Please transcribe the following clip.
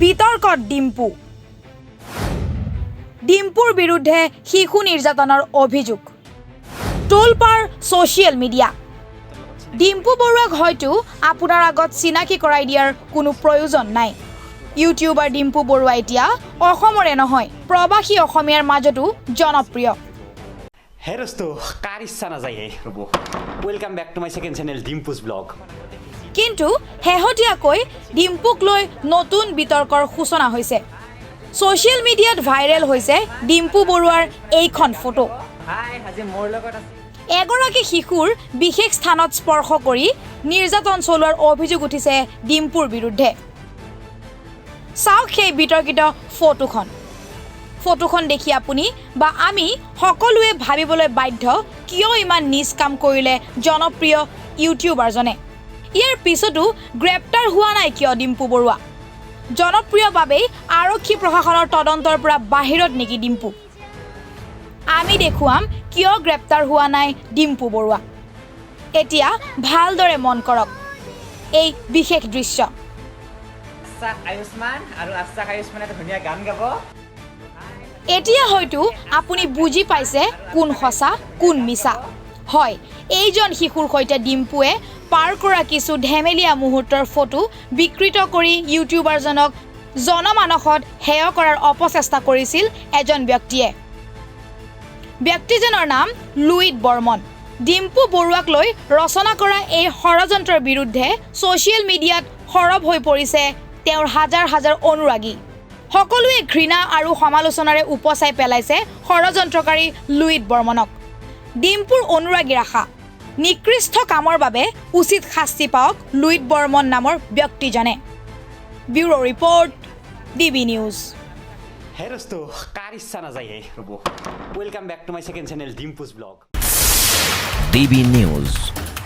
বিতৰ্কত ডিম্পু। ডিম্পুৰ বিৰুদ্ধে শিশু নিৰ্যাতনৰ অভিযোগ, তোলপাৰ ছ'চিয়েল মিডিয়া। ডিম্পু বৰুৱাক হয়তো আপোনাৰ আগত চিনাকি কৰাই দিয়াৰ কোনো প্ৰয়োজন নাই। ইউটিউবাৰ ডিম্পু বৰুৱা এতিয়া অসমৰে নহয়, প্ৰৱাসী অসমীয়াৰ মাজতো জনপ্ৰিয়। হে দোস্ত, কাৰ ইচ্ছা নাযায় হে? ৰ'ব, welcome back to my second channel, Dimpu's Vlog. কিন্তু শেহতীয়াকৈ ডিম্পুক লৈ নতুন বিতৰ্কৰ সূচনা হৈছে। ছ'চিয়েল মিডিয়াত ভাইৰেল হৈছে ডিম্পু বৰুৱাৰ এইখন ফটো। হাই, আজি মোৰ লগত আছে এগৰাকী শিশুৰ বিশেষ স্থানত স্পৰ্শ কৰি নিৰ্যাতন চলোৱাৰ অভিযোগ উঠিছে ডিম্পুৰ বিৰুদ্ধে। চাওক সেই বিতৰ্কিত ফটোখন। ফটোখন দেখি আপুনি বা আমি সকলোৱে ভাবিবলৈ বাধ্য, কিয় ইমান নীচ কাম কৰিলে জনপ্ৰিয় ইউটিউবাৰজনে? ইয়াৰ পিছতো গ্ৰেপ্তাৰ হোৱা নাই কিয় ডিম্পু বৰুৱা? জনপ্ৰিয় বাবেই আৰক্ষী প্ৰশাসনৰ তদন্তৰ পৰা বাহিৰত নেকি ডিম্পু? আমি দেখুৱাম কিয় গ্ৰেপ্তাৰ হোৱা নাই ডিম্পু বৰুৱা। এতিয়া ভালদৰে মন কৰক এই বিশেষ দৃশ্য। আশ্বাস আয়ুষ্মান আৰু আশ্বাস আয়ুষ্মানে এটা ধুনীয়া গান গাব। এতিয়া হয়তো আপুনি বুজি পাইছে কোন সঁচা, কোন মিছা। হয়, এইজন শিশুৰ সৈতে ডিম্পুৱে পাৰ কৰা কিছু ধেমেলীয়া মুহূৰ্তৰ ফটো বিকৃত কৰি ইউটিউবাৰজনক জনমানসত হেয় কৰাৰ অপচেষ্টা কৰিছিল এজন ব্যক্তিয়ে। ব্যক্তিজনৰ নাম লুইত বৰ্মন। ডিম্পু বৰুৱাক লৈ ৰচনা কৰা এই ষড়যন্ত্ৰৰ বিৰুদ্ধে ছ'চিয়েল মিডিয়াত সৰব হৈ পৰিছে তেওঁৰ হাজাৰ হাজাৰ অনুৰাগী। সকলোৱে ঘৃণা আৰু সমালোচনাৰে উপচাই পেলাইছে ষড়যন্ত্ৰকাৰী লুইত বৰ্মনক। ডিম্পুৰ অনুৰাগীৰ আশা, নিকৃষ্ট কামৰ বাবে উচিত শাস্তি পাওক লুইত বৰ্মন নামৰ ব্যক্তিজনে। Bureau report, DB news. হে দোস্ত, কাৰ ইচ্ছা নাযায় হে? ৰ'ব, welcome back to my second channel, Dimpu's Vlog. DB news.